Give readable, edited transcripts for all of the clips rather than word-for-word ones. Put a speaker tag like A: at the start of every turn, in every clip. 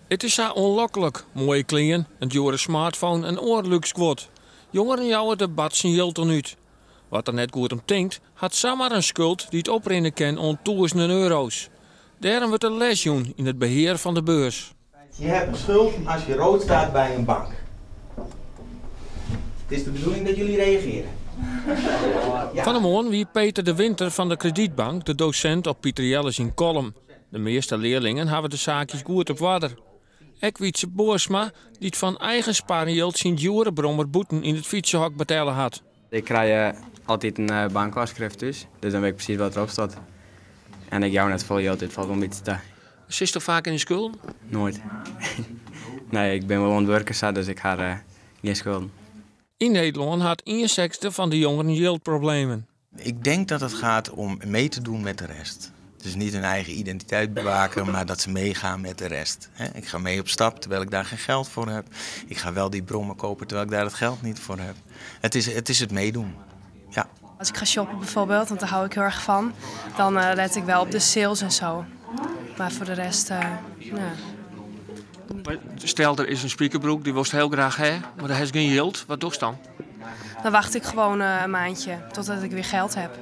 A: It is sa oanloklik, moaie klean, in djoere smartphone en oar lúks guod. Jongeren jouwe der batsen jild oan út. Wa't der net goed om tinkt, hat samar in skuld dy't oprinne kin oant tûzenen euro's. Dêrom wurdt der les jûn yn it behear fan de beurs.
B: Je hebt een schuld als je rood staat bij een bank. Het is de bedoeling dat jullie reageren. Ja.
A: Fan 'e moarn wie Peter de Winter fan de Kredietbank de dosint op Piter Jelles yn Kollum. De measte learlingen hawwe de saakjes goed op oarder. Ek Wietse Boersma, dy't fan eigen sparjild syn djoere brommer bûten yn it fytsehok betelle hat.
C: Ik krij altyd in bankôfskrift thús, dus dan wit ik presys wat derop stiet. En ik jou net folle jild, it falt wol in bytsje ta.
A: Sitsto faak yn de skulden?
C: Noait. Nee, ik bin wol oan it wurk sa, dus ik ha gjin skulden.
A: Yn Nederlân hat ien sechsde fan de jongeren jildproblemen.
B: Ik denk dat het gaat om mee te doen met de rest. Dus niet hun eigen identiteit bewaken, maar dat ze meegaan met de rest. Ik ga mee op stap terwijl ik daar geen geld voor heb. Ik ga wel die brommer kopen terwijl ik daar het geld niet voor heb. Het is het meedoen. Ja.
D: Als ik ga shoppen bijvoorbeeld, want daar hou ik heel erg van, dan let ik wel op de sales en zo. Maar voor de rest, ja.
A: Stel, der is in spikerbroek, dy wolst hiel graach ha, mar dêr hast gjin jild. Wat dochst dan?
D: Dan wacht ik gewoon een maandje totdat ik weer geld heb.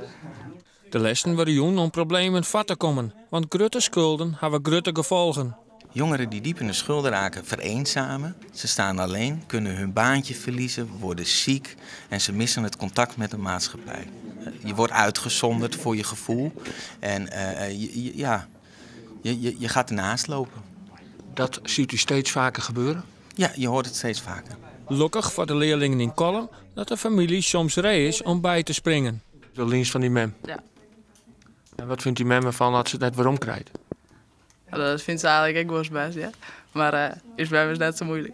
A: De lessen wurde jûn om problemen foar te kommen, want grutte skulden hawwe grutte gefolgen.
B: Jongeren die diep in de schulden raken, vereenzamen. Ze staan alleen, kunnen hun baantje verliezen, worden ziek en ze missen het contact met de maatschappij. Je wordt uitgezonderd voor je gevoel en ja, je gaat ernaast lopen.
A: Dat ziet u steeds vaker gebeuren?
B: Ja, je hoort het steeds vaker.
A: Lokkich foar de learlingen yn Kollum dat de famylje soms ree is om by te springen. De lienst fan dyn mem?
E: Ja.
A: En wat fynt dyn mem derfan as se it net werom krijt?
E: Ja, dat fynt se eigenlik ek wolris bêst, ja. Mar ús mem is net sa muoilik.